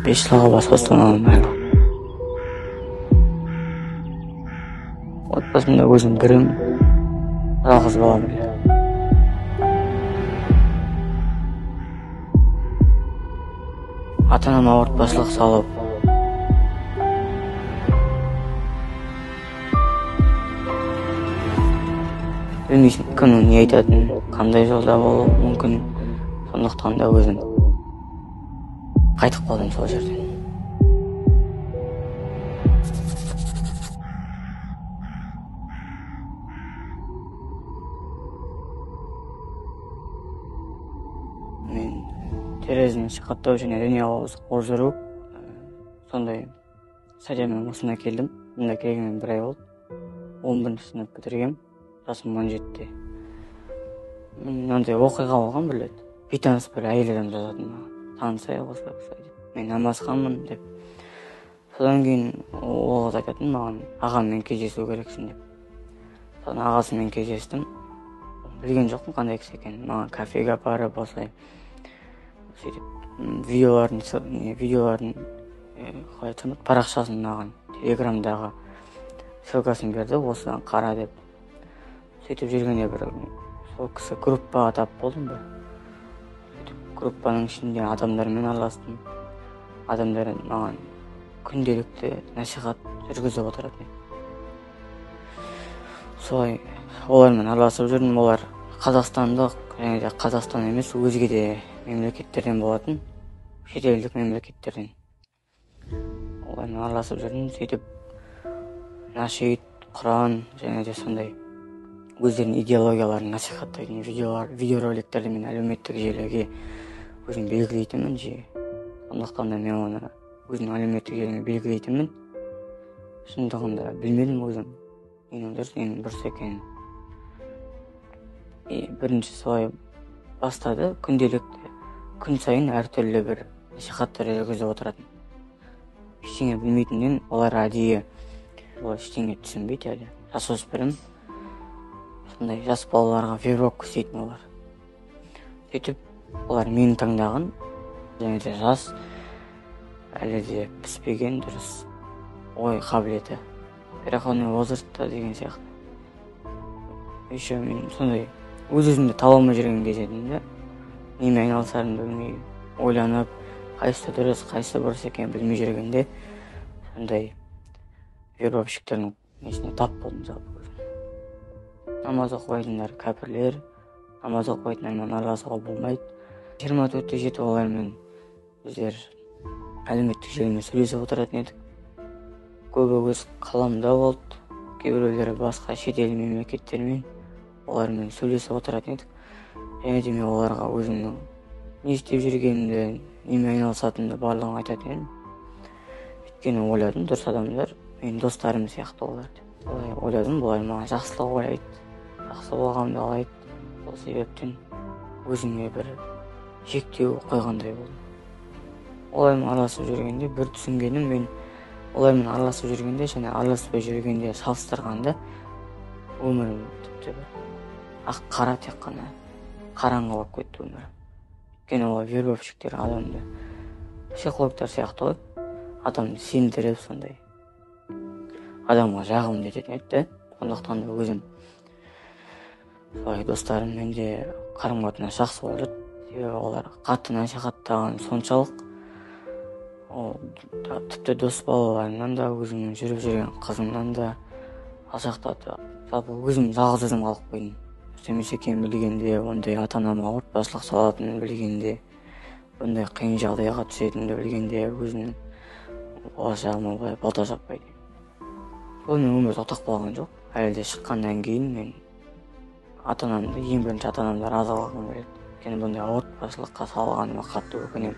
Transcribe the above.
5 жылға бас бостандығынан айырылдым. Отбасымда өзім бірім, жалғыз баламын. Ата-анам ауыртпашылық салып, білмейсің кімнің не айтатынын, қандай жолда болуы мүмкін. Сондықтан да өзім қайтып қалдым сол жерден. Мен терроризм насихаттау және діни алауыздық қоздыру сондай стадиямен осында келдім. Мұнда келгеніме бір ай болды. 11 сынып бітіргем, жасым 17-те. Мынандай оқиға болған бір рет. Бейтаныс бір әйел адам жазатын маған. Танысайық осылай осылай деп. Мен намазханмын деп. Содан кейін ол қыз айтатын маған, ағаммен кездесу керексің деп. Содан ағасымен кездестім. Білген жоқпын қандай кісі екенін. Маған кафеге апарып осылай сөйтіп видеоларын, қалай айтсам болады, парақшасын маған телеграмдағы ссылкасын берді, осыдан қара деп. Сөйтіп жүргенде бір сол кісі группаға тап болдым бір. Сөйтіп группаның ішінде адамдармен араластым. Адамдар маған күнделікті насихат жүргізіп отыратын. Солай олармен араласып жүрдім. Олар қазақстандық және де Қазақстан емес, өзге де мемлекеттерден болатын, шетелдік мемлекеттерден. Олармен араласып жүрдім. Сөйтіп нашид, Құран және де сондай өздерінің идеологияларын насихаттайтын видеороликтерді мен әлеуметтік желіге өзім белгілейтінмін жиі. Сондықтан да мен оны өзімнің әлеуметтік желіме белгілейтінмін. Шындығында білмедім өзім ненің дұрыс, ненің бұрыс екенін. Бірінші солай бастады, күнделікті күн сайын әртүрлі бір насихаттар жүргізіп отыратын. Ештеңе білмейтіннен олар әдейі, олар ештеңе түсінбейді әлі, жасөспірім. Сондай жас балаларға вербовка істейтін олар. Сөйтіп олар мені таңдаған, және де жас, әлі де піспеген дұрыс ой қабілеті, переходный возрастта деген сияқты. Еще мен сондай өз-өзімді таба алмай жүрген кез едім де, немен айналысарымды білмей, ойланып, қайсысы дұрыс, қайсысы бұрыс екенін білмей жүргенде сондай вербовщиктердің несіне тап болдым жалпы өзім. Намаз оқымайтындар кәпірлер, намаз оқымайтындармен араласуға болмайды. 24/7 олармен біздер әлеуметтік желімен сөйлесіп отыратын едік. Көбі өз қаламда болды, кейбіреулері басқа шетел мемлекеттермен, олармен сөйлесіп отыратын едік. Және де мен оларға өзімнің не істеп жүргенімді, немен айналысатынымды барлығын айтатын едім. Өйткені ойладым, дұрыс адамдар, менің достарым сияқты олар деп. Олай ойладым, бұлар маған жақсылық ойлайды, жақсы болғанымды қалайды. Сол себептен өзіме бір шектеу қойғандай болдым. Олармен араласып жүргенде бір түсінгенім, мен олармен араласып жүргенде және араласпай жүргенде салыстырғанда өмірім тіпті бір ақ қара, тек қана қараңғы болып кетті өмірім. Өйткені олар вербовщиктер адамды, психологтар сияқты ғой, адамды сендіріп сондай адамға жағымды ететін еді де. Сондықтан да өзім солай достарыммен де қарым-қатынас жақсы болып жүрді. Себебі олар қатты насихаттаған соншалық, ол тіпті дос балаларымнан да, өзімнің жүріп жүрген қызымнан да алшақтады. Жалпы өзім жалғыз өзім қалып қойдым. Дұрыс емес екенін білгенде, ондай ата-анама ауыртпашылық салатынын білгенде, бұндай қиын жағдайға түсетінімді білгенде, өзімнің болашағыма былай балта шаппайды. Ол мен өмір тоқтап қалған жоқ. Әлі де шыққаннан кейін мен ата-анамды, ең бірінші ата-анамды разы қылғым келеді. Өйткені бұндай ауыртпашылыққа салғаныма қатты өкінемін.